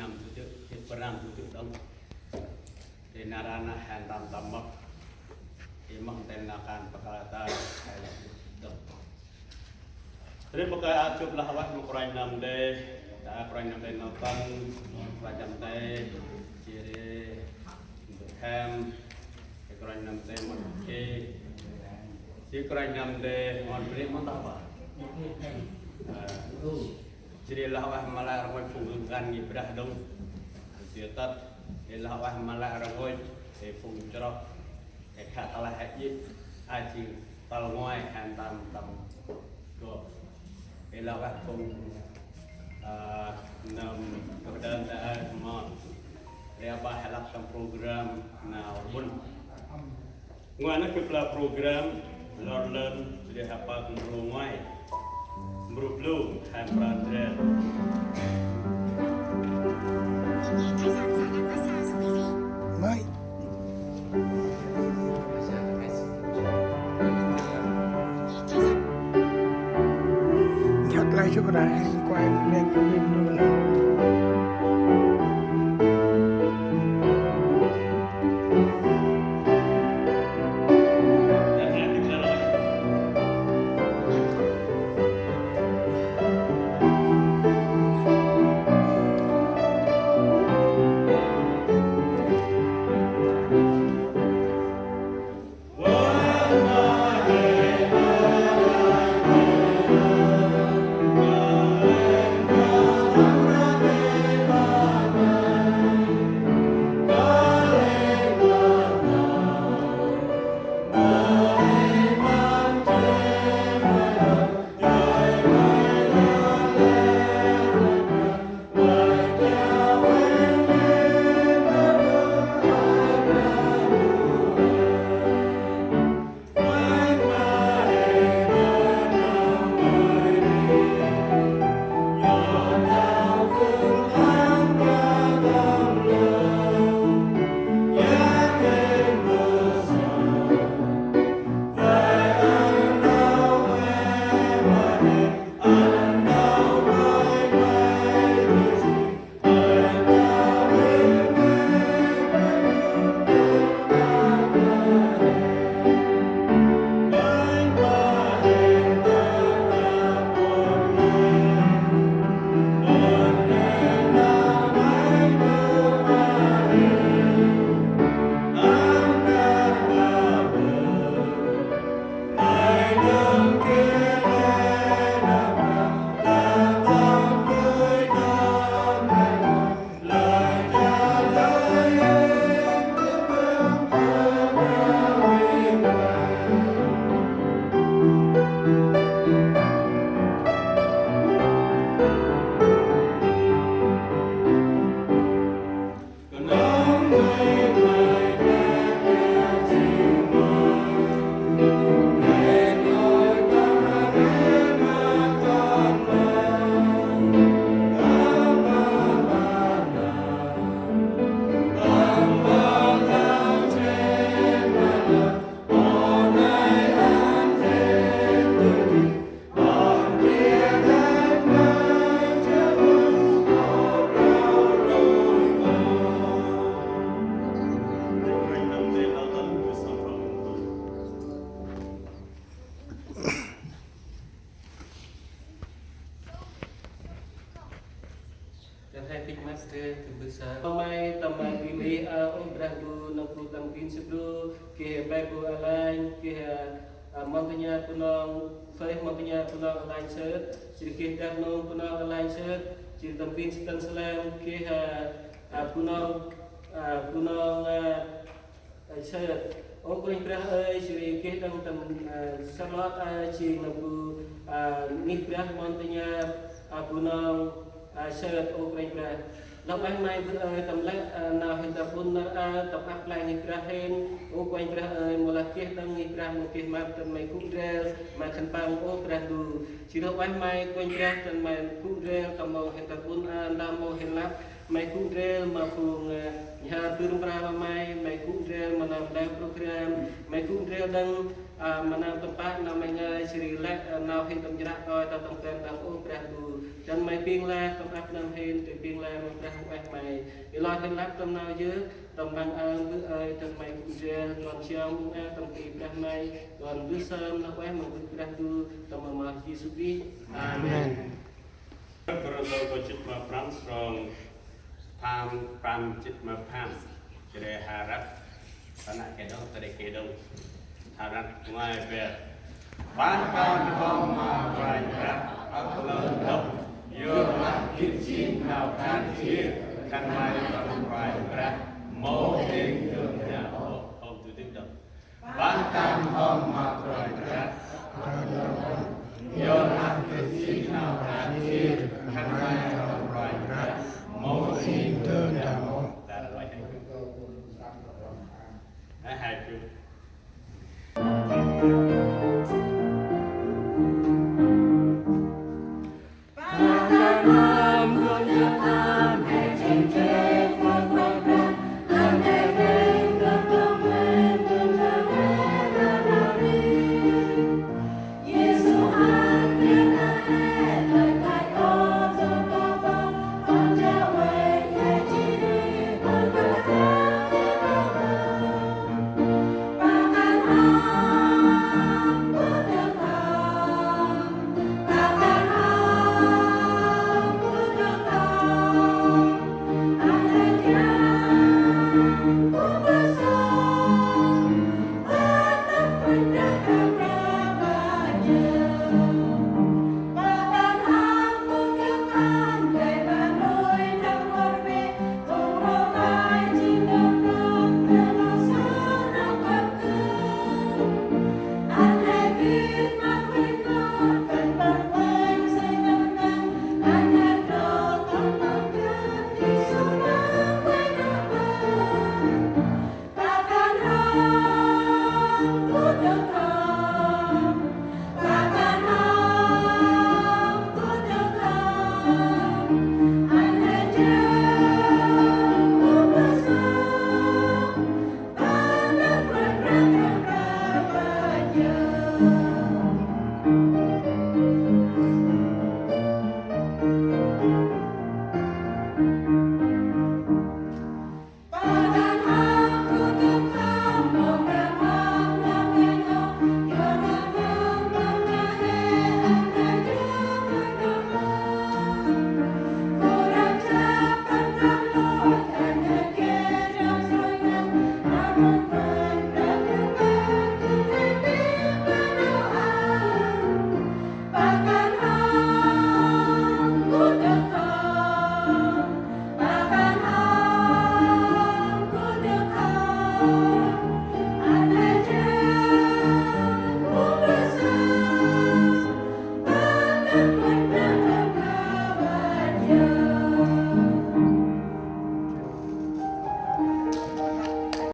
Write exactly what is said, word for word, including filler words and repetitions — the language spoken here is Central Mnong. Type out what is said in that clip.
Tujuh, di pernah tujuh dong. Di narana hen tam tam mok. Di mok ten nakan pekala ta, hai lah dong. Ri pơkơi a chŭp lah wah mơ kôranh năm đê, ta kôranh năm đê nau tâm, kôranh năm đê, jêh ri Mbơ̆ Hem, kôranh năm đê Mon Kê, jêh kôranh năm đê Mon Bri Mon Tapa. Jêh ri lah wah ma lĕ rngôch phung găn ngih brah dŭng. Jêh tât, ri lah wah ma lĕ rngôch, ri phung chroh. Ê khă tơlah hê jê̆, a jêng tâl ngoai hên tâm tâm gâp. Ê lah wah phung, ơ, năm gâp đơm ta ơ mon. Ri a ba hê lăp tâm program nau ƀŭn. Ngoai nơh gâp lah program lor lơn, ri hê ba gâp mrô ngoai. Mrô blŭ, hên pran ren. Mai. Jăk lai chŭp rai, kuai lĕ, lĕ, lĕ. Dâng hai pik mas ke kembesar. Pamai tamai bili a ôh brah bu nông bu tăng bin sebru ke bai bu alanh ke, a, Montagnard Bunong, Faith Montagnard Bunong alanh sơt, jêh ri ke Dak Nông Bunong alanh sơt, jêh ri tăng bin sơt tăn slam ke, a, a, Bunong, a, Bunong, a, Ơ, sơt, ơ Kôranh Brah ơi, jêh ri geh đŏng tâm, ơ, Charlotte, ơ, jêng nơm bu, ơ, ngih brah Montagnard, ơ, Bunong, ơ, sơt, ơ Kôranh Brah. Lah ueh May bơ̆ ơi, tâm lĕ, ơ, nau hên ta ƀŭn năr ơ, tâm ăp lĕ ngih brah hên, ơ Kôranh Brah ơi, mâu lah geh đŏng ngih brah mâu geh măt, tâm May gŭ ndrel, May khân păng, ơ Brah Ndu. Jêh ri ueh May Kôranh Brah, tâm May gŭ ndrel, tâm mông hên ta ƀŭn ơ, tâm mông hên lăp, May gŭ ndrel ma phung, ơ, nhhar bơr mra ma May, May gŭ ndrel ma nơm leo program, May gŭ ndrel đŏng, ơ, ma nơm tâm pă nơm May ngơi, jêh ri lĕ, ơ, nau hên tâm jră kơi, ta tâm kren đŏng, ơ Brah Ndu. Dăn May piăng lah tâm ăp nơm hên, tui piăng lah ma Brah Huêng Ueh May. Ê lor hên lăp tâm nau yơh, tâm Păng aơ, Mbơ̆ ơi, dăn May gŭ ndrel, đŏng jao ŭnh ơ tâm ti Brah May, đŏng mbơh sơm nau ueh ma Mbơ̆ Brah Ndu, tâm amoh Yêsu Krist. Amen. Kôrintô kô̆ jât ma prăm, srong pham, prăm jât ma pham. Jêh ri hăt răp, ta năk geh đŏng, ta năk geh đŏng. Hăt răp ngoai ber. Pah kan hŏm ma Kôranh Brah, ăp lơn đŏng, yorlah gĭt jêng nau khan jêr, khân may tâm Kôranh Brah, mâu hên dơm dam ôh. Hôm tu tip đŏng. Pah kan hŏm ma Kôranh Brah, ăp lơn đŏng, yorlah gĭt jêng nau khan jêr, khân may tâm Kôranh Brah, mâu hên dơm dam ôh. Hai phiu.